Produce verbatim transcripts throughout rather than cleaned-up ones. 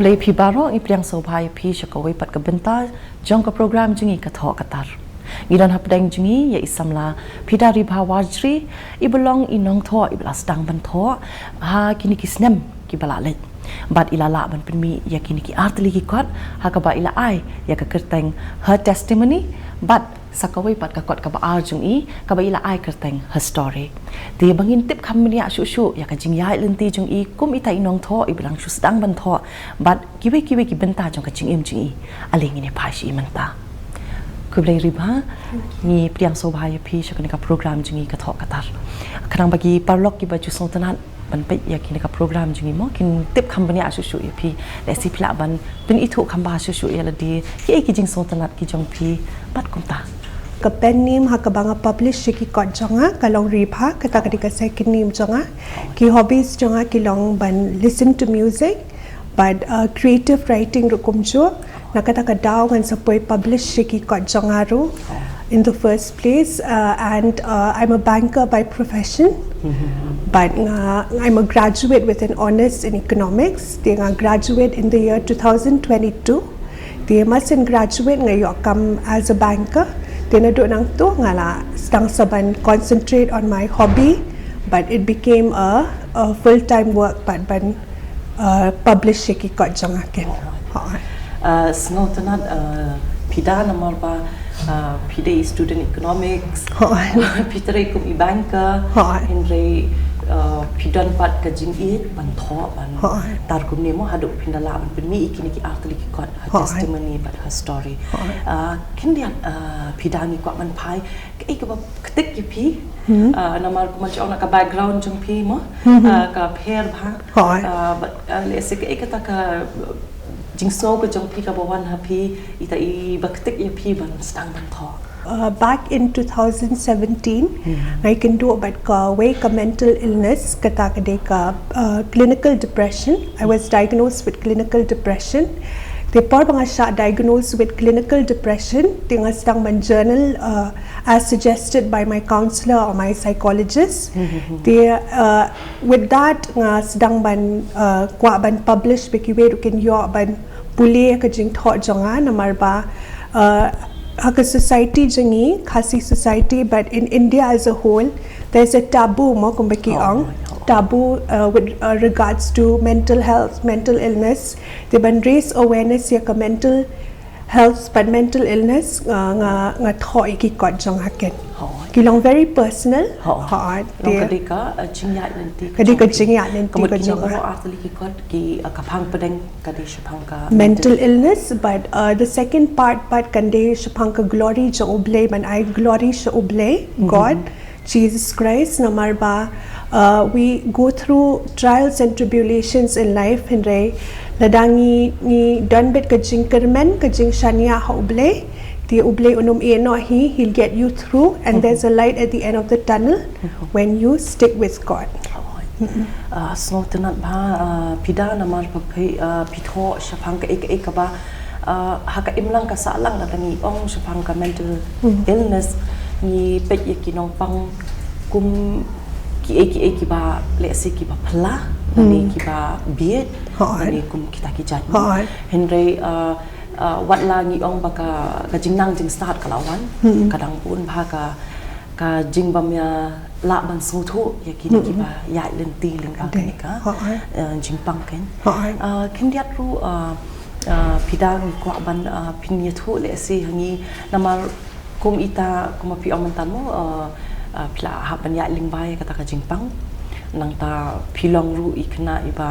Te phi baroh, ngi pdiang sngewbha ïa phi sha kawei pat ka bynta jong ka program jong ngi Ka Thoh Ka Tar. Ngi don hapdeng jong ngi ïa i samla Phida Ribha Warjri, i ba long i nongthoh i ba la sdang ban thoh ha kine ki snem ki ba la leit. Bad i la lah ban pynmih ïa kine ki artylli ki kot ha kaba i la ai ïa ka kyrteng Her Testimony, bad sa kawei pat ka kot kaba ar jong i kaba i la ai kyrteng Her Story. Te ba ngin tip kham bniah shuh shuh ïa ka jingïaid lynti jong i kum ita i nongthoh i ba dang shu sdang ban thoh, bad kiwei kiwei ki bynta jong ka jingim jong i, ale ngin ïa phai sha i mynta. Khublei Ribha, ngi pdiang sngewbha ïa phi sha kane ka program jong ngi Ka Thoh Ka Tar. Khnang ba ki paralok ki ba ju sngewtynnat ban peit ïa kine ka program jong ngi mo, kin tip kham bniah shuh shuh ïa phi. Lehse phi lah ban pynithuh kham bha shuh shuh ïa lade, kiei ki jingsngewtynnat ki jong phi, bad kumta. Ka pen name ha kaba nga publish ïa ki kot jong nga ka long Ribha, kata ka dei ka second name jong nga. Ki hobbies jong nga ki long ban listen to music, bad uh, creative writing ruh kumjuh. Na kata ka daw ngan sa poi publish ïa ki kot jong nga ruh in the first place, uh, and uh, I'm a banker by profession. But nga, I'm a graduate with an honours in economics. Te nga graduate in the year two thousand twenty-two. Te mar shen graduate nga ïoh kam as a banker. Te naduh nangtu nga la sdang sa ban concentrate on my hobby, but it became a, a full-time work pat ban uh, publish ïa ki kot jong nga ken. Hooid. Uh, sngewtynnat, uh, Phida, namar ba uh, phi dei student economics. Hooid. Phi trei kum i banker. Hooid. Hynrei uh, phi don pat ka jingïeit ban thoh, ban tar kumne mo, haduh phin da lah ban pynmih ïa kine ki artylli ki kot, Her Testimony bad Her Story. Hooid. Uh, khyndiat, uh, Phida, ngi kwah ban phai kaei kaba ktik ïa phi. Uh, namar kumba shu ong na ka background jong phi mo, uh, ka pher bha. Hooid. Uh, bad uh, lehse kaei kata ka jingsngew ka jong phi kaba wan ha phi, ita i ba ktik ïa phi ban sdang ban thoh? Uh, back in two thousand seventeen, nga ïakynduh bad kawei ka mental illness, kata ka dei ka uh, clinical depression. I was diagnosed with clinical depression. Te por ba nga shah diagnosed with clinical depression, te nga sdang ban journal, uh, as suggested by my counsellor or my psychologist. Te uh, with that nga sdang ban uh, kwah ban publish ba kiwei ruh kin ïoh ban pule ka jingthoh jong nga, namar ba uh, ha ka society jong ngi, Khasi society, but in India as a whole, there's a taboo mo, kumba ki ong, taboo uh, with uh, regards to mental health, mental illness. Te ban raise awareness ïa ka mental health bad mental illness, uh, nga, nga thoh ïa ki kot jong nga ken. Hooid. Ki long very personal. Hooid. Hooid. Long ka dei ka uh, jingïaid lynti ka dei ka jingïaid lynti ka jong nga. Baroh artylli ki kot ki uh, ka phang pdeng ka dei shaphang ka mental illness, but uh, the second part pat kan dei shaphang ka glory jong U Blei, ban ai glory sha U Blei, God, Jesus Christ, namar ba uh, we go through trials and tribulations in life, hynrei lada ngi, ngi don beit ka jingkyrmen, ka jingshaniah ha U Blei, te U Blei un ym ïehnoh hi, he'll get you through, and there's a light at the end of the tunnel when you stick with God. Uh, sngewtynnat bha, uh, Phida, namar ba phi, uh, phi thoh shaphang kaei kaei kaba uh, ha ka imlang ka sahlang, lada ngi ong shaphang ka mental illness, ngi peit ïa ki nongpang kum kiei kiei kiba, lehse kiba phylla, lane kiba bieit, lane kum kita ki jait. Hynrei uh, uh, wat la ngi ong ba ka, ka jingnang jingstad ka la wan, ka dang bun bha ka, ka jingbym ïa lah ban sngewthuh ïa kine kiba ïaid lynti lyngba kane ka uh, jingpang ken. Uh, khyndiat ruh uh, uh, Phida, ngi kwah ban uh, pynïathuh lehse ha ngi, namar kum ita, kum phi ong mynta mo, uh, uh, phi la hap ban ïaid lyngba ïa kata ka jingpang. Nangta phi long ruh i khynnah iba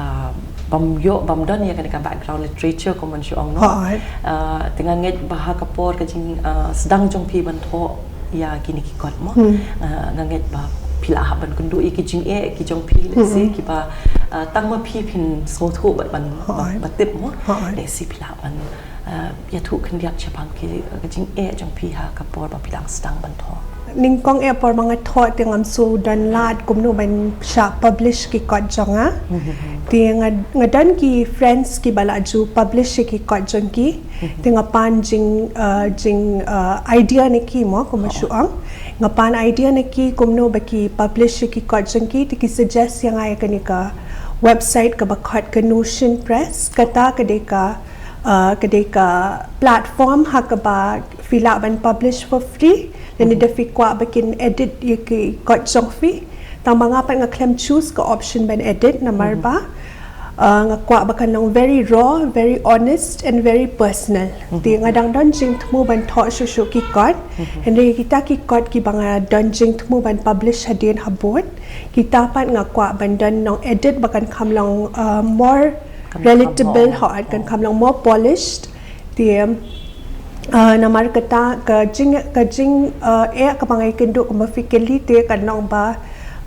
uh, bym ïoh, bym don ïa kane ka background literature, kumba shu ong no. Uh, te nga ngeit ba ha ka por ka jing uh, sdang jong phi ban thoh ïa kine ki kot mo. Uh, nga ngeit ba phi la hap ban kynduh ïa ki jingeh ki jong phi, lehse kiba uh, tang ma phi phin sngewthuh bad ban, ban, ban tip mo. Lehse phi la hap ban uh, ïathuh khyndiat shaphang ki, uh, ka jingeh jong phi ha ka por ba phi dang sdang ban thoh. Nyngkong eh por ba nga thoh te ngam shu don lad kumno ban shah publish ki kot jong nga. Te nga, nga don ki friends kiba la ju publish ki kot jong ki. Te nga pan jing, uh, jing uh, idea na ki mo, kumba shu ong. Nga pan idea na ki kumno ba ki publish ki kot jong ki, te ki suggest ïa nga ïa kane ka website kaba khot ka Notion Press, kata ka dei ka uh, ka dei ka platform ha kaba phi lah ban publish for free, lane da phi kwah ba kin edit ïa ki kot jong phi. Tang ba nga pat nga khlem choose ka option ban edit namar ba uh, nga kwah ba kan long very raw, very honest and very personal. Te nga dang don jingthmu ban thoh shuh shuh ki kot, hynrei kita ki kot kiba nga don jingthmu ban publish hadien habud, kita pat nga kwah ban don nong edit ba kan kham long uh, more relatable, hooid, kan kham long more polished. Te uh, namar kata ka jing ka jing uh, eh kaba nga ïakynduh kumba phi kylli te kan long ba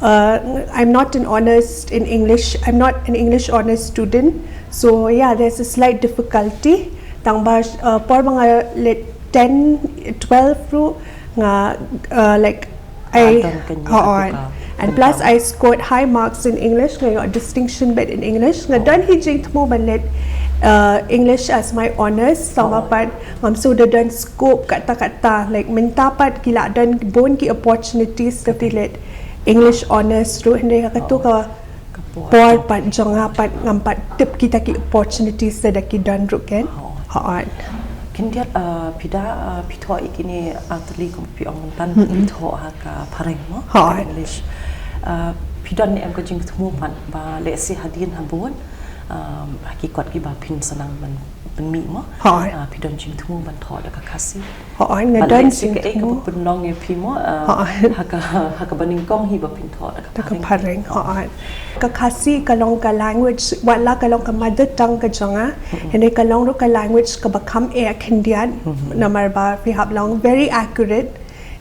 uh, I'm not an honors in English, I'm not an English honors student, so yeah, there's a slight difficulty. Tang ba uh, por ba nga let ten, twelve ruh nga uh, like I, hooid. And plus I scored high marks in English, nga ïoh distinction bad in English, nga don hi jingthmu ban let uh, English as my honors, tang ba pat ngam shu da don scope katta katta, like mynta pat ki la don bun ki opportunities da phi let English honors ruh, hynrei ha katu ka por pat jong nga pat ngam pat tip kita ki opportunities da ki don ruh, kan. Hooid. Khyndiat uh, phi da uh, phi thoh ïa kine artylli kum phi ong mynta, phi thoh ha ka phareng mo, ha ka English. Uh, phi don ne em ka jingthmu pat ba lehse hadien habud um, ha ki kot kiba phin sa nang ban pynmih mo, uh, phi don jingthmu ban thoh da ka Khasi? Hooid, nga don jingthmu. Kaei kaba pynlong ïa phi mo uh, ha ka ha kaba nyngkong hi ba phin thoh da ka phareng? Hooid. Ka Khasi ka long ka language, wat la ka long ka mother tongue ka jong nga, hynrei ka long ruh ka language kaba kham eh khyndiat, namar ba phi hap long very accurate.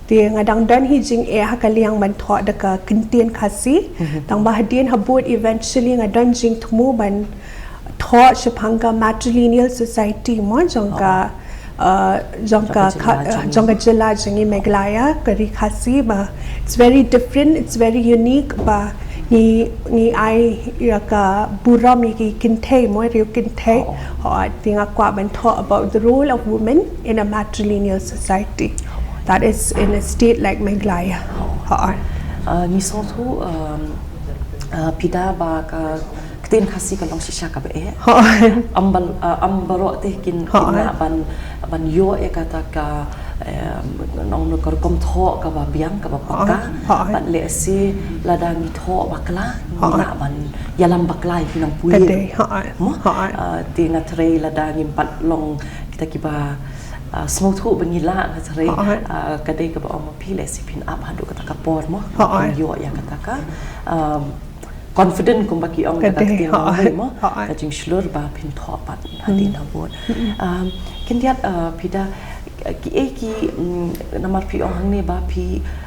Te nga dang don hi jingeh ha ka liang ban thoh da ka kyntien Khasi. Tang ba hadien habud eventually nga don jingthmu ban thoh shaphang ka matrilineal society mo jong ka uh, jong ka jong ka jylla jong ngi Meghalaya, ka ri Khasi ba it's very different, it's very unique ba ngi ngi ai ïa ka burom ïa ki kynthei mo, riew kynthei. Hooid, te nga kwah ban thoh about the role of women in a matrilineal society, that is in a state like Meghalaya. Hooid. Uh, ngi sngewthuh um, uh, phi da ba ka ktien Khasi ka long shisha kaba eh. Hooid. Am bal uh, am baroh te kin kin lah ban ban ïoh ïa kata ka nong no ka rukom thoh kaba biang kaba paka. Hooid. Bad lehse lada ngi thoh bakla ngi lah ban ïalam bakla ïa ki nongpule. Ka dei, hooid. Mo? Hooid. Uh, te nga threi lada ngim pat long kita kiba uh, sngewthuh ba ngi lah, nga threi uh, ka dei kaba ong ma phi lehse phin ap haduh kata ka por mo. Hooid. Phin ïoh ïa kata ka um, confident kumba ki ong da ka ktien Mawlai mo, ka jingshlur ba phin thoh pat hadien habud. Um, khyndiat uh, phi da kiei ki mm, namar phi ong hangne ba phi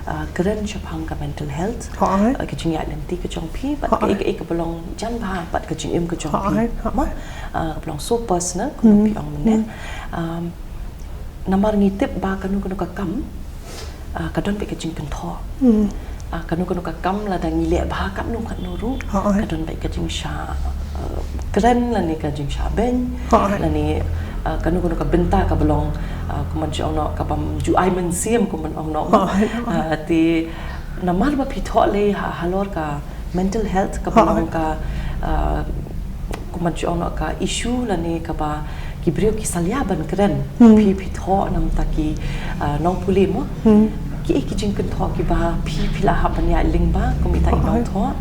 uh, kren shaphang ka mental health, uh, ka jingïaid lynti ka jong phi bad kiei kiei kaba long jan bha bad ka jingim ka jong phi mo, uh, kaba long so personal kumba phi ong mynne. Um, namar ngi tip ba kano kano ka kam uh, ka don bad ka jingkynthoh. Uh, kano kano ka kam lada ngi leh bha katno katno ruh ka don bad ka jingshah uh, kren lane ka jingshah beiñ lane uh, kano kano ka bynta kaba long uh, kumban ju ong noh kabym ju ai mynsiem kumban ong noh. Uh, te namar ba phi thoh lei ha halor ka mental health kaba long ka uh, kumban ju ong noh ka issue lane kaba ki briew ki salia ban kren. Phi phi thoh na ka bynta ki uh, nongpule mo. Kiei ki jingkynthoh kiba phi phi la hap ban ïaid lyngba kum ita i nongthoh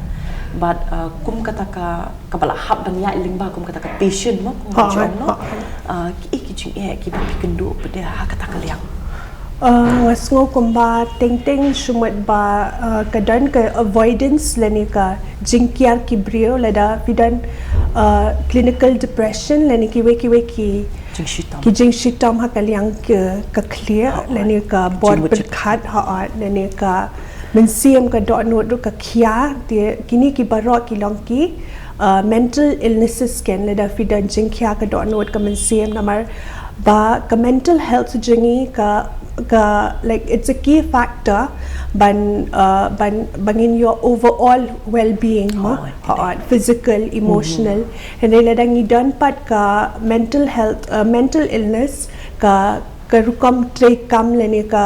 bad uh, kum kata ka kaba la hap ban ïaid lyngba kum kata ka patient mo kumban ju ong noh. Uh, kiei ki jingeh kiba phi kynduh pat ha kata ka liang? Uh, nga sngew kumba teng teng shu mut ba uh, ka don ka avoidance lane ka jingkiar ki briew lada phi don uh, clinical depression lane kiwei kiwei ki jingshitom, ki jingshitom ha ka liang ka khlieh lane ka bor pyrkhat, hooid, lane ka mynsiem ka dohnud ruh ka khia. Te kine ki baroh ki long ki uh, mental illnesses, kan, lada phi don jingkhia ka dohnud ka mynsiem, namar ba ka mental health jong ngi ka ka like it's a key factor ban uh, ban ba ngin ïoh overall well-being mo, hooid, physical, emotional. Hynrei lada ngi don pat ka mental health uh, mental illness, ka ka rukom treikam lane ka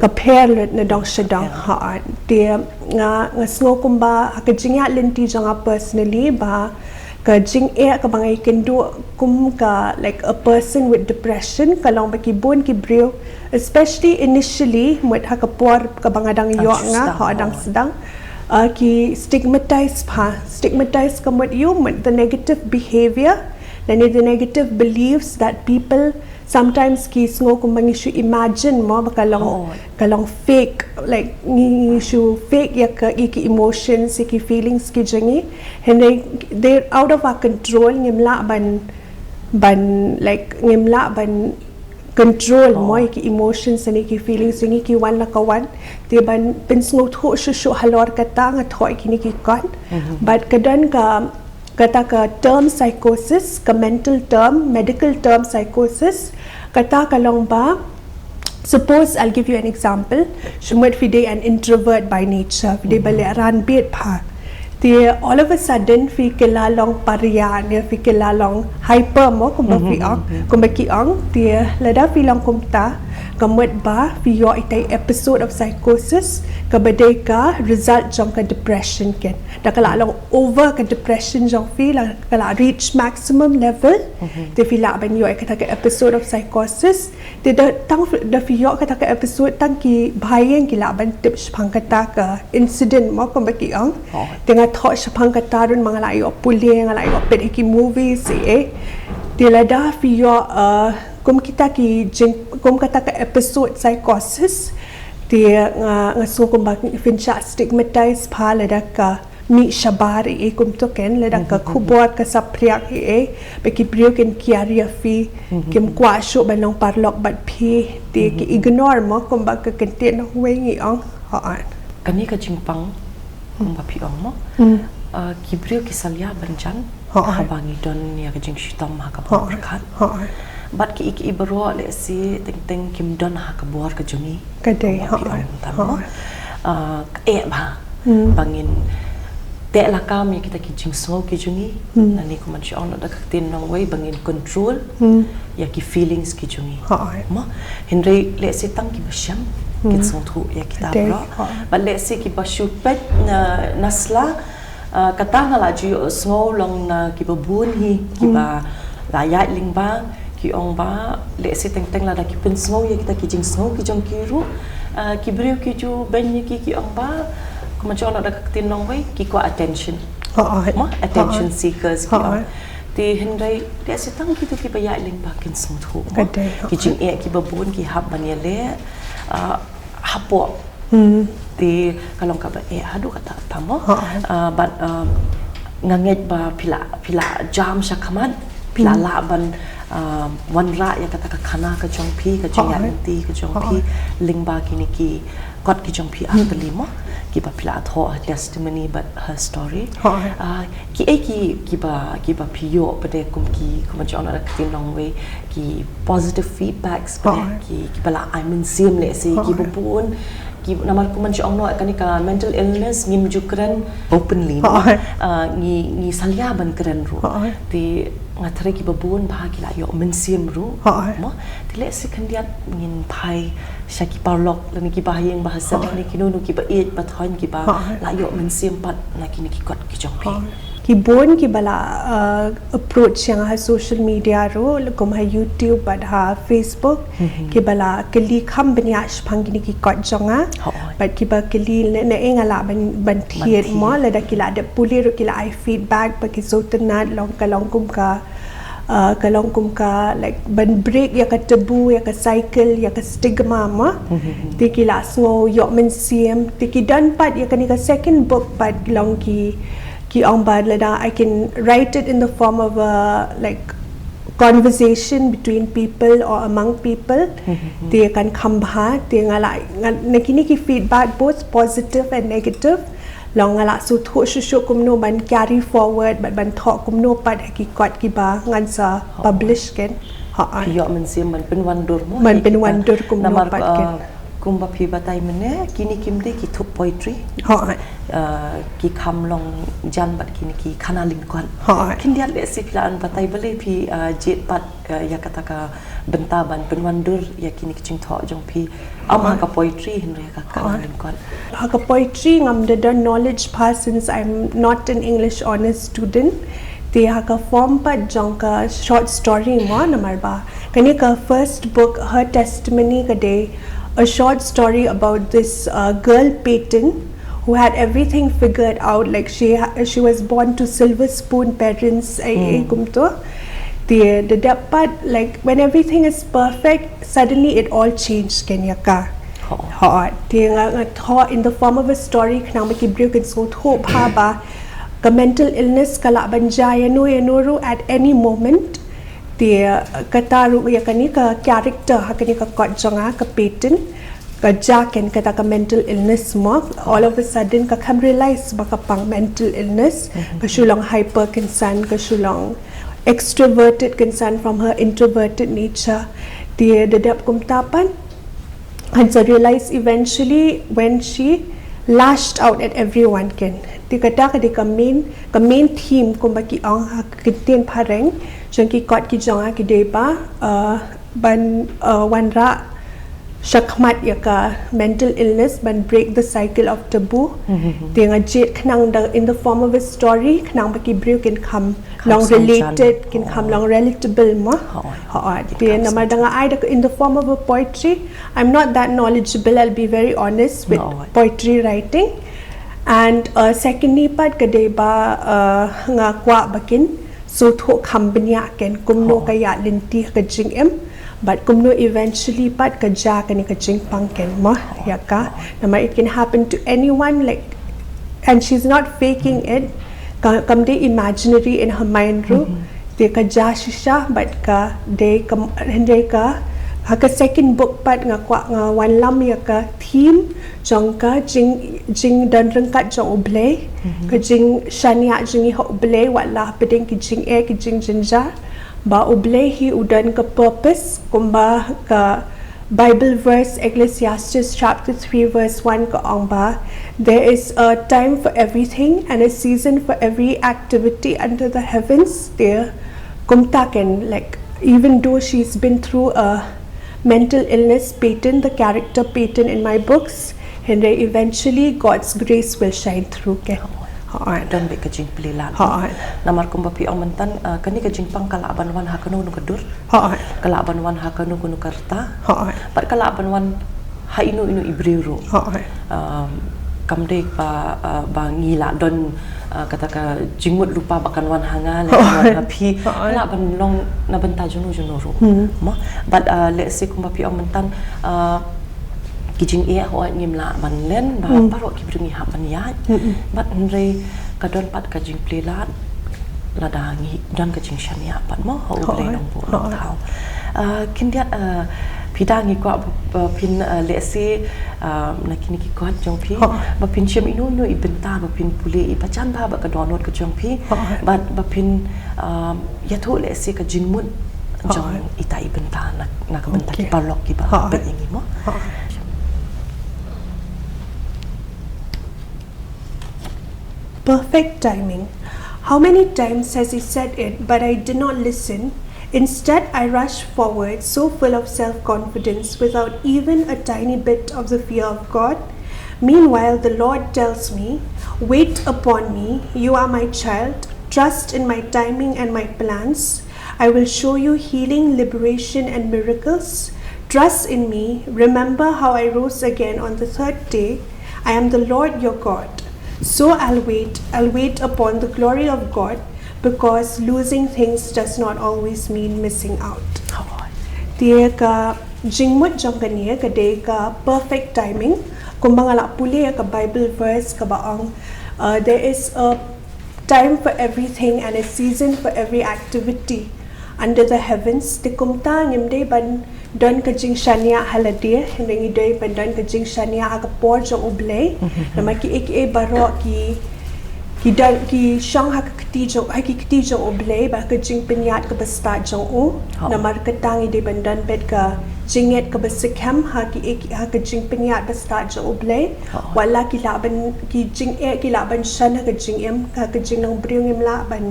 Ka pher lut na dong sha dong. Ha, te nga nga sngew kumba ha ka jingïaid lynti jong nga personally ba ka jingeh kaba nga ïakynduh kum ka, like, a person with depression, ka long ba ki bun ki briew, especially initially, mut ha ka por kaba nga dang ïoh nga, ha, dang sdang, uh, ki stigmatize bha, stigmatize ka mut ïoh mut the negative behavior, lane the negative beliefs that people sometimes ki sngew kumba ngi shu imagine mo ba ka long, ka long fake, like, ngi shu fake ïa ka, ïa ki emotions, ïa ki feelings ki jong ngi. Hynrei they're out of our control, ngim lah ban, ban, like, ngim lah ban control mo ïa ki emotions ne ki feelings jong ngi, ki wan la ka wan. Te ban pynsngewthuh shuh shuh halor kata nga thoh kine ki kot. But ka don ka, kata ka term psychosis, ka mental term, medical term psychosis, kata ka long ba, suppose, I'll give you an example, shu mut phi dei an introvert by nature, phi dei ba leh rangbit bha. Te all of a sudden phi kylla long pariah ne phi kylla long hyper mo kumba phi ong, kumba ki ong. Te lada phi long kumta, ka mut ba phi ïoh ita i episode of psychosis, kaba dei ka result jong ka depression ken. Da ka la long over ka depression jong phi, la ka la reach maximum level, te phi lah ban ïoh ïa kata ka episode of psychosis. Te da tang phi, da phi ïoh kata ka episode, tang ki bhaïing ki lah ban tip shaphang kata ka incident mo kumba ki ong. Te nga thoh shaphang kata ruh, ma nga la ïoh pule, nga la ïoh peit ïa ki movies, eh. Te lada phi ïoh, uh, kum kita ki jing, kum kata ka episode psychosis, te nga, nga sngew kumba phin shah stigmatize bha lada ka mih shabar ei ei kumto ken, lada ka khubor ka saphriang ei ei, ba ki briew kin kiar ïa phi, kim kwah shuh ban long paralok bad phi, te ki ignore mo kumba ka kyntien nongwei ngi ong. Ha. Kane ka jingpang kumba phi ong mo. Ah, ki briew ki salia ban jan haba ngi don ïa ka jingshitom ha ka bor pyrkhat. Bad ki, ki baroh lehse teng teng kim don ha ka bor ka jong ngi. Ka dei, ha, ha. Ah, eh, bha. Ba ngin teh lakam ïa kita ki jingsngew ki jong ngi. Lane kumba shu ong da ka ktien nongwei ba ngin control ïa ki feelings ki jong ngi. Mo, hynrei lehse tang kiba shem kin sngewthuh ïa kita baroh. Bad lehse kiba shu peit na, na sla, ah, kata nga la ju ïohsngew long na kiba bun hi, kiba la ïaid lyngba, ki ong ba lehse teng teng lada ki pynsngew ïa kita ki jingsngew ki jong ki ruh, ah, ki briew ki ju beiñ ïa ki, ki ong ba, kumba ju ong da ka ktien nongwei, ki kwah attention. Mo, attention seekers ki ong. Te hynrei lehse tang kito kiba ïaid lyngba kin sngewthuh mo. Ki jingeh kiba bun ki hap ban ïaleh, ah, hapoh. Te ka long kaba eh haduh katta katta mo. Ah, bad, ah, nga ngeit ba phi la, phi la jam shakhmat, phi la lah ban, ah, wanrah ïa kata ka khana ka jong phi, ka jingïaid lynti ka jong phi lyngba kine ki kot ki jong phi artylli mo, kiba phi la thoh ha testimony bad ha story. Ah, kiei ki, kiba, kiba phi ïoh pat de kum ki, kumba ju ong da ka ktien nongwei, ki positive feedbacks pat de, ki, kiba la ai mynsiem lehse kiba bun, ki, namar kumba ju ong noh kane ka mental illness ngim ju kren openly mo. Ah, ngi, ngi salia ban kren ruh. Te nga tharai kiba bun bha ki la ïoh mynsiem ruh mo. Te lehse khyndiat ngin phai sha ki paralok lane kiba ha ïing ba ha sem lane kino kino kiba ïeit ba thoiñ kiba la ïoh mynsiem pat na kine ki kot ki jong phi. Ki bun kiba la, uh, approach ïa nga ha social media ruh, kum ha YouTube bad ha Facebook, kiba la kylli kham bniah shaphang kine ki kot jong nga. Bad kiba kylli ne, ne nga lah ban, ban thied mo, lada ki la dep pule ruh ki la ai feedback ba ki sngewtynnat long, ka long kum ka, uh, ka long kum ka, like, ban break ïa ka taboo, ïa ka cycle, ïa ka stigma mo. Te ki la sngew ïoh mynsiem, te ki don pat ïa kane ka second book pat long ki, ki ong ba lada I can write it in the form of a, like, conversation between people or among people. Te kan kham bha, te nga la, nga, na kine ki feedback both positive and negative. Long nga la sngewthuh shuh shuh kumno ban carry forward, bad ban thoh kumno pat ha ki kot kiba ngan sa publish ken. Ha, ai. Ïoh mynsiem ban pynwandur mo. Ban pynwandur kumno pat ken. Namar, uh, kumba phi batai mynne, kine kim dei ki thup poetry. Ha, ai. uh, ki kham long jan bad kine ki khana lyngkot. Khyndiat lehse phi lah ban batai balei phi uh, jied pat uh, ïa kata ka bynta ban pynwandur ïa kine ki jingthoh jong phi. Ym ha ka poetry hynrei ha ka khana lyngkot. Ha ka poetry ngam da don knowledge pat since I'm not an English honours student. Te ha ka form pat jong ka short story mo namar ba kane ka first book, Her Testimony, ka dei a short story about this uh, girl Peyton who had everything figured out, like she ha- she was born to silver spoon parents, eh, eh, kumto. Te da dep pat, like, when everything is perfect, suddenly it all changed, kan ïa ka. Ho. Ho, te nga nga thoh in the form of a story khnang ba ki briew kin sngewthuh bha ba ka mental illness ka lah ban jia ïano ïano ruh at any moment. Te kata ruh ïa kane ka character ha kane ka kot jong nga, ka Peyton, ka jia kan kata ka mental illness mo. All of a sudden ka kham realize ba ka pang mental illness. Ka shu long hyper kan san, ka shu long extroverted kan san from her introverted nature. Te da dep kumta pat, and so realize eventually when she lashed out at everyone kan. Te kata ka dei ka main, ka main theme kumba ki ong ha ka ktien phareng jong ki kot ki jong nga ki dei ba uh, ban uh, wanrah shakhmat ïa ka mental illness, ban break the cycle of taboo. Te nga jied khnang da in the form of a story khnang ba ki briew kin kham long related, kin kham long relatable mo. Ho. Te namar da nga ai da in the form of a poetry, I'm not that knowledgeable, I'll be very honest, with poetry writing. And uh, secondly pat ka dei ba uh, nga kwah ba kin sngewthuh kham bniah kan kumno ka ïaid lynti ka jingim, but kumno eventually pat ka jia kane ka jingpang kan mo ïa ka. Namar it can happen to anyone, like, and she's not faking it. Ka, kam dei imaginary in her mind ruh. Te ka jia shisha, but ka dei ka, hynrei ka ha ka second book pat nga kwah nga wanlam ïa ka theme jong ka jing, jingdon ryngkat jong U Blei, ka jingshaniah jong ngi ha U Blei wat la hapdeng ki jingeh ki jingjynjar. Ba U Blei hi u don ka purpose, kumba ka Bible verse Ecclesiastes chapter three verse one ka ong ba, there is a time for everything and a season for every activity under the heavens. Te kumta kan, like, even though she's been through a mental illness, Peyton, the character Peyton in my books, hynrei eventually God's grace will shine through kan. Hooid. Don beit ka jingplie lad. Hooid. Namar kumba phi ong mynta, uh, kane ka jingpang ka lah ban wan ha kano kano ka dur. Hooid. Ka lah ban wan ha kano kano ka rta. Hooid. Bad ka lah ban wan ha ino ino i briew ruh. Hooid. Um, kam dei ba, uh, ba ngi lah don uh, kata ka jingmut lypa ba kan wan ha nga lane kan wan ha phi. Hooid. Ka lah ban long na bynta jong no jong no ruh. Mo, bad uh, lehse kumba phi ong mynta, uh, ki jingeh hooid ngim lah ban len ba baroh ki briew ngi hap ban ïaid. Bad hynrei ka don pat ka jingplie lad lada ngi don ka jingshaniah pat mo ha U Blei Nongbuh Nongthaw. Uh, khyndiat, uh, phi da ngi kwah ba phin, uh, lehse, uh, na kine ki kot jong phi ba phin shim ino ino i bynta ba phin pule i ba jan bha bad ka dohnud ka jong phi. Bad ba phin, uh, ïathuh lehse ka jingmut jong ita i bynta na, na ka bynta ki paralok ki ba peit ïa ngi mo. Perfect timing. How many times has he said it, but I did not listen? Instead, I rushed forward, so full of self confidence, without even a tiny bit of the fear of God. Meanwhile, the Lord tells me, "Wait upon me, you are my child, trust in my timing and my plans. I will show you healing, liberation, and miracles. Trust in me, remember how I rose again on the third day. I am the Lord your God. So I'll wait, I'll wait upon the glory of God, because losing things does not always mean missing out." Te ka jingmut jong kane ka dei ka perfect timing. Kumba nga la pule ïa ka Bible verse kaba ong, uh, there is a time for everything and a season for every activity under the heavens. Te kumta ngim dei ban don ka jingshaniah ha lade, hynrei ngi dei ban don ka jingshaniah ha ka por jong U Blei. Namar kiei kiei baroh ki, ki don, ki shong ha ka kti jong, ha ki kti jong U Blei bad ka jingpynïaid kaba stad jong u. Namar kata ngi dei ban don beit ka jingngeit kaba skhem ha ki, ha ka jingpynïaid ba stad jong U Blei. Wat la ki lah ban, ki jingeh ki lah ban shon ha ka jingim, ha ka jingnang briew ngim lah ban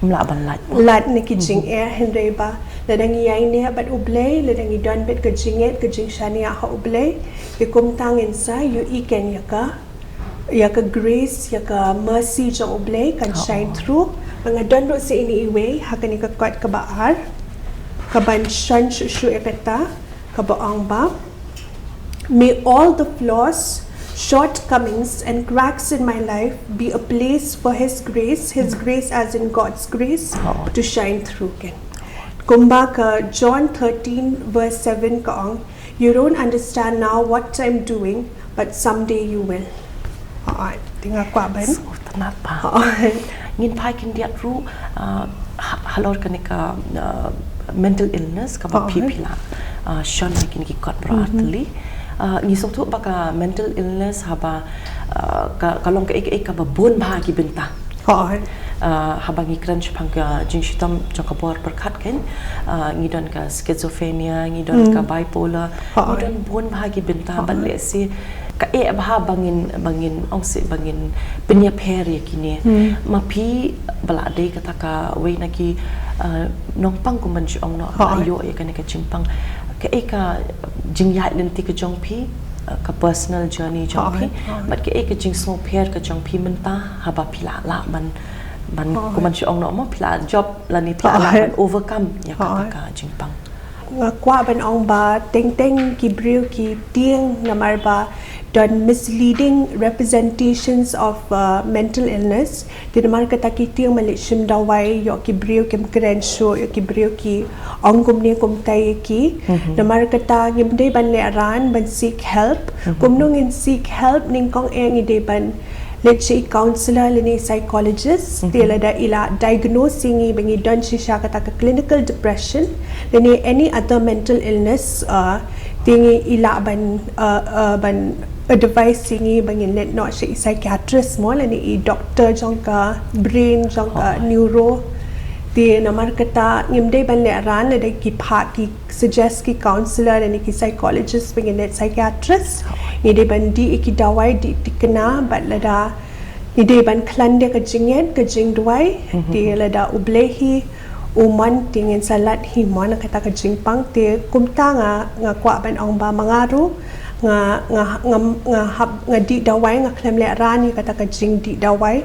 Ngim lah ban lait. Lait na ki jingeh, hynrei ba lada ngi ïaineh bad U Blei, lada ngi don bad ka jingngeit, ka jingshaniah ha U Blei, te kumta ngin sa ïohi ken ïa ka, ïa ka grace, ïa ka mercy jong U Blei kan shine through. Ba nga don ruh sa ine iwei ha kane ka kot kaba ar, kaban shon shuh shuh ïa kata, kaba ong ba, may all the flaws, shortcomings, and cracks in my life be a place for His grace, His grace as in God's grace, to shine through ken. Kumba ka John thirteen verse seven ka ong, you don't understand now what I'm doing, but someday you will. Te nga kwah ban. Ngin phai khyndiat ruh halor kane ka mental illness kaba phi phi la shon ha kine ki kot baroh artylli. Ngi sngewthuh ba ka mental illness haba ka long kaei kaei kaba bun bha ki bynta. Haba ngi kren shaphang ka jingshitom jong ka bor pyrkhat kan, ngi don ka schizophrenia, ngi don ka bipolar, ngi don bun bha ki bynta. Bad lehse kaei bha ba ngin, ba ngin ong seh ba ngin pynïapher ïa kine. Ma phi ba la dei kata kawei na ki nongpang kum ban shu ong noh, ba ïoh ïa kane ka jingpang, kaei ka jingïaid lynti ka jong phi, ka personal journey jong phi, bad kaei ka jingsngewpher ka jong phi mynta haba phi la lah ban, ban kum ban shu ong noh mo, phi la jop lane phi la lah ban overcome ïa kata ka jingpang. Nga kwah ban ong ba teng teng ki briew ki tieng namar ba don misleading representations of mental illness. Te namar kata ki tieng malik shim dawai, ïoh ki briew kim kren shuh, ïoh ki briew ki ong kumne kumtai ïa ki. Namar kata ngim dei ban lehrain ban seek help. Kumno ngin seek help? Nyngkong eh ngi dei ban leit sha i counsellor lane psychologist. Te lada i la diagnose ïa ngi ba ngi don shisha kata ka clinical depression lane any other mental illness, te ngi i lah ban, ban advice ïa ngi ba ngin leit noh sha i psychiatrist mo lane i doctor jong ka brain, jong ka neuro. Te namar kata ngim dei ban lehrain lada ki phah, ki suggest ki counsellor lane ki psychologist ba ngin leit psychiatrist. Ngi dei ban dih ïa ki dawai, dih thikna, bad lada ngi dei ban khlaiñ da ka jingngeit, ka jingduwai. Te lada U Blei hi u mon te ngin sa lait hi mo na kata ka jingpang. Te kumta nga, nga kwah ban ong ba ma nga ruh nga, nga, nga hap, nga dih dawai, nga khlem lehrain ïa kata ka jingdih dawai.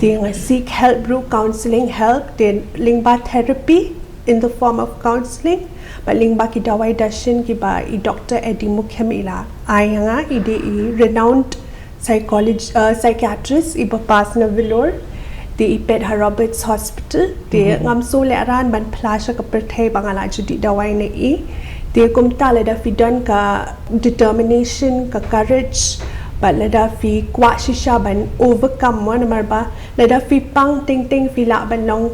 Te nga seek help ruh, counselling help, te lyngba therapy in the form of counselling, bad lyngba ki dawai dashin kiba i Doctor Eddie Mukhim i la ai ïa nga. I dei i renowned psychologist, psychiatrist iba pass na Vellore. Te i peit ha Roberts Hospital. Te ngam shu lehrain ban phla sha ka pyrthei ba nga la ju dih dawai na i. Te kumta lada phi don ka determination, ka courage, bad lada phi kwah shisha ban overcome mo, namar ba lada phi pang teng teng phi lah ban long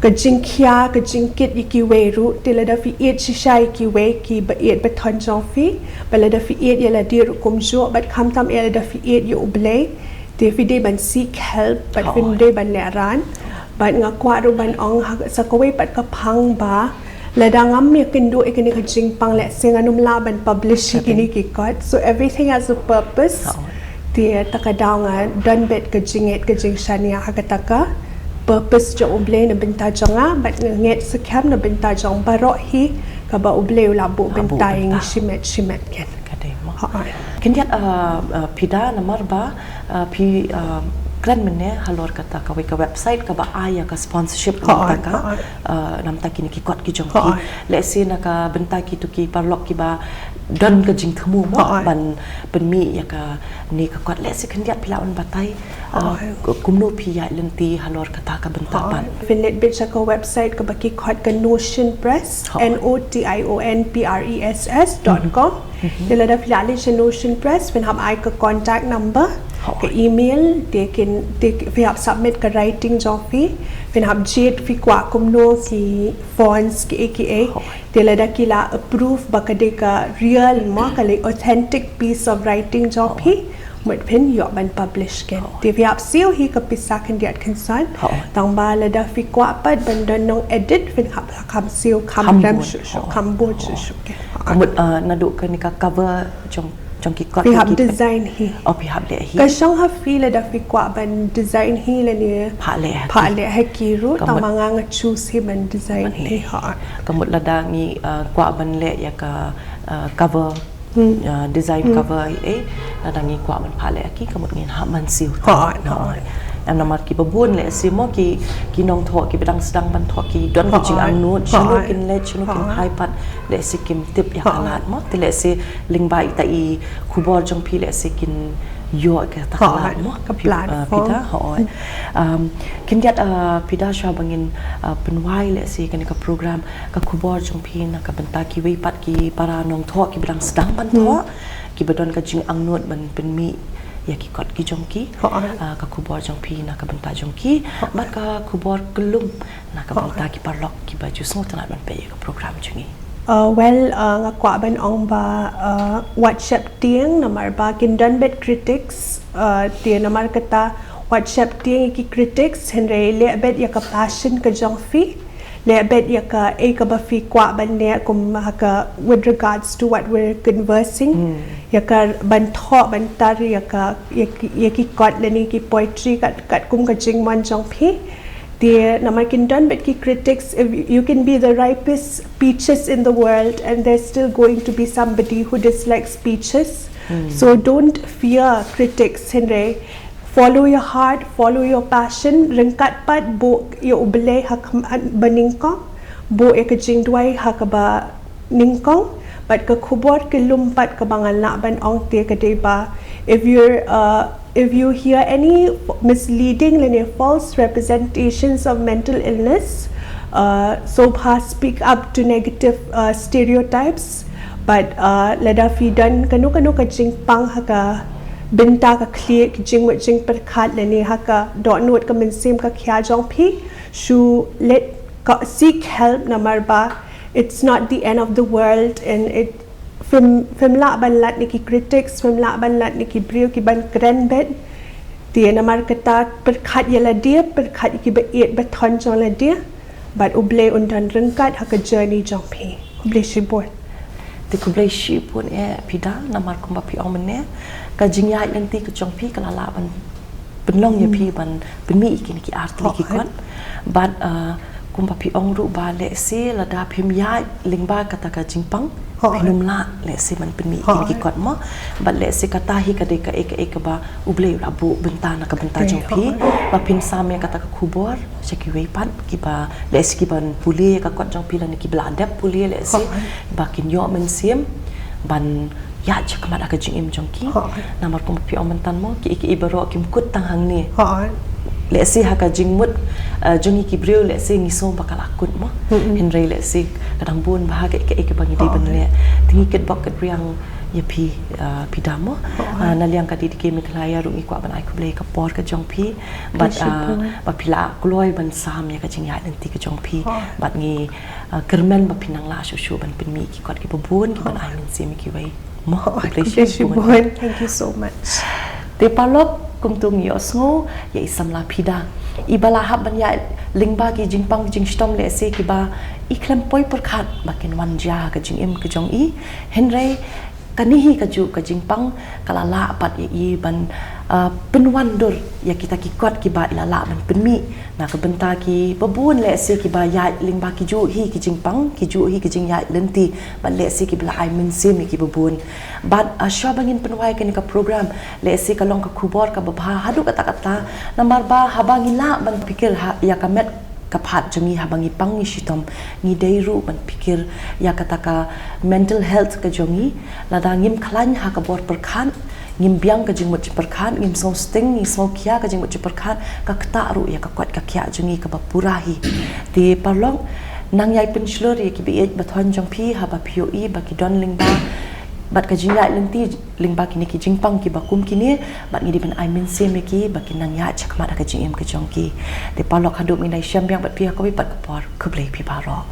ka jingkhia, ka jingkit ïa kiwei ruh. Te lada phi ïeit shisha ïa kiwei kiba ïeit ba thon jong phi, bad lada phi ïeit ïa lade ruh kumjuh, bad khamtam eh lada phi ïeit ïa U Blei, te phi dei ban seek help, bad phi dei ban lehrain. Bad nga kwah ruh ban ong ha sa kawei pat ka phang ba lada ngam ïakynduh ïa kane ka jingpang, lehse ngan ym lah ban publish ïa kine ki kot. So everything has a purpose. Te kata ka daw nga don beit ka jingngeit, ka jingshaniah ha kata ka purpose jong U Blei na bynta jong nga, bad nga ngeit skhem na bynta jong baroh hi kaba U Blei u la buh bynta ïa ngi shimet shimet ken. Ka dei mo. Khyndiat, phi da namar ba phi kren mynne halor kata kawei ka website kaba ai ïa ka sponsorship na bynta ka, na bynta kine ki kot ki jong phi. Lehse na ka bynta kito ki paralok kiba don ka jingthmu mo ban pynmih ïa kane ka kot, lehse khyndiat phi lah ban batai kumno phi ïaid lynti halor kata ka bynta pat. Phin leit beit sha ka website kaba ki khot ka Notion Press, N O T I O N P R E S S dot com. Te lada phi la leit sha Notion Press phin hap ai ka contact number, ka email, te kin, te phi hap submit ka writing jong phi, phin hap jied phi kwah kumno ki fonts kiei kiei. Te lada ki la approve ba ka dei ka real mo, ka dei authentic piece of writing jong phi, Mut phin ïoh ban publish kan. Te phi hap siew hi ka pisa khyndiat khynsan. Tang ba lada phi kwah pat ban don nong edit phin hap la kham siew kham rem shuh shuh, kham bun shuh shuh kan. Ka mut, ah, naduh kane ka cover jong, jong ki kot, phi hap design hi. Oh, phi hap leh hi. Ka shong ha phi lada phi kwah ban design hi lane phah leh ha ki. Phah leh ha ki ruh, tang ba nga nga choose hi ban design hi. Ka mut lada ngi, ah, kwah ban leh ïa ka, ah, cover, ah, design cover, eh, lada ngi kwah ban phah leh ha ki, ka mut ngin hap ban siew. Em namar kiba bun lehse mo ki, ki nongthoh kiba dang sdang ban thoh ki don ka jingangnud, shano kin leh, shano kin phai pat, lehse kim tip ïa ka lad mo. Te lehse lyngba ita i khubor jong phi lehse kin ïoh ïa kata ka lad mo. Ka platform. Phi da, hooid. Um, khyndiat, ah, phi da, shuwa ba ngin, ah, pynwai lehse kane ka program, ka khubor jong phi na ka bynta kiwei pat ki para nongthoh kiba dang sdang ban thoh, kiba don ka jingangnud ban pynmih ïa ki kot ki jong ki. Ah, ka khubor jong phi na ka bynta jong ki. Bad ka khubor kyllum na ka bynta ki paralok kiba ju sngewtynnat ban peit ïa ka program jong ngi. Ah, well, ah, nga kwah ban ong ba, ah, wat sheptieng namar ba kin don beit critics, ah, te namar kata wat sheptieng ïa ki critics, hynrei leh beit ïa ka passion ka jong phi. Leh beit ïa kaei kaba phi kwah ban leh, kum ha ka, with regards to what we're conversing, ïa ka ban thoh ban tar ïa ka, ïa ki, ïa ki kot lane ki poetry kat, katkum ka jingmon jong phi. Te namar kin don beit ki critics, if you can be the ripest peaches in the world and there's still going to be somebody who dislikes peaches. So don't fear critics, hynrei follow your heart, follow your passion, ryngkat pat buh ïa U Blei ha khmat ba nyngkong, buh ïa ka jingduwai ha kaba nyngkong. Bad ka khubor kyllum pat kaba ngan lah ban ong te ka dei ba, if you're, uh, if you hear any misleading lane false representations of mental illness, uh, sngewbha speak up to negative, uh, stereotypes. Bad, uh, lada phi don kano kano ka jingpang ha ka bynta ka khlieh, ka jingmut jingpyrkhat lane ha ka dohnud ka mynsiem ka khia jong phi, shu leit ka, seek help namar ba it's not the end of the world, and it, phim, phim lah ban lad na ki critics, phim lah ban lad na ki briew kiban kren beit. Te namar kata pyrkhat ïa lade, pyrkhat ïa kiba ïeit ba thon jong lade. Bad U Blei un don ryngkat ha ka journey jong phi. Khublei shibun. Te khublei shibun eh phi da, namar kumba phi ong mynne, ka jingïaid lynti ka jong phi ka la lah ban pynlong ïa phi ban pynmih ïa kine ki artylli ki kot. Bad, uh, kumba phi ong ruh ba lehse lada phim ïaid lyngba kata ka jingpang, phin ym lah lehse ban pynmih ïa kine ki kot mo. Bad lehse kata hi ka dei kaei kaei kaba U Blei u la buh bynta na ka bynta jong phi, ba phin sam ïa kata ka khubor sha kiwei pat kiba lehse kiban pule ïa ka kot jong phi lane kiba la dep pule lehse, ba kin ïoh mynsiem ban ïaid shakhmat ha ka jingim jong ki. Namar kumba phi ong mynta mo, kiei kiei baroh kim kut tang hangne. Lehse ha ka jingmut, uh, jong ngi ki briew lehse ngi sngew ba ka la kut mo. Hynrei lehse ka dang bun bha kaei kaei kaba ngi dei ban leh. Te ngi kitbok kitrwiang ïa phi, uh, phi da mo. Uh, na liang ka D D K Meghalaya ruh ngi kwah ban ai khublei ka por ka jong phi. Bad, uh, ba phi la kloi ban sam ïa ka jingïaid lynti ka jong phi. Bad ngi, uh, kyrmen ba phin nang lah shuh shuh ban pynmih ki kot kiba bun kiban ai mynsiem ïa kiwei. Mo, khublei shibun. Thank you so much. Te paralok, kumto ngi ïohsngew ïa i samla phi da, iba la hap ban ïaid lyngba ki jingpang jingshitom lehse kiba i khlem poi pyrkhat ba kin wan jia ha ka jingim ka jong i. Hynrei kane hi kajuh ka jingpang ka la lah pat ïa i ban, uh, pynwandur ïa kita ki kot kiba i la lah ban pynmih na ka bynta kiba bun lehse kiba ïaid lyngba kijuh hi ki jingpang, kijuh hi ki jingïaid lynti, bad lehse kiba la ai mynsiem ïa kiba bun. Bad, uh, shuwa ba ngin pynwai kane ka program, lehse ka long ka khubor kaba bha haduh katta katta, namar ba haba ngi lah ban pyrkhat ha, ïa ka met ka phad jong ngi haba ngi pang ngi shitom, ngi dei ruh ban pyrkhat ïa kata ka mental health ka jong ngi. Lada ngim khlaiñ ha ka bor pyrkhat, ngim biang ka jingmut jingpyrkhat, ngim sngewsting, ngim sngewkhia ka jingmut jingpyrkhat, ka ktah ruh ïa ka kot ka khiah jong ngi kaba pura hi. Te paralok, nang ïai pynshlur ïa kiba ïeit ba thon jong phi haba phi ïohi ba ki don lyngba bad ka jingïaid lynti lyngba kine ki jingpang kiba kum kine, bad ngi dei ban ai mynsiem ïa ki ba kin nang ïaid shakhmat ha ka jingim ka jong ki. Te paralok, haduh ngin ïai shem biang bad phi ha kawei pat ka por, khublei phi baroh.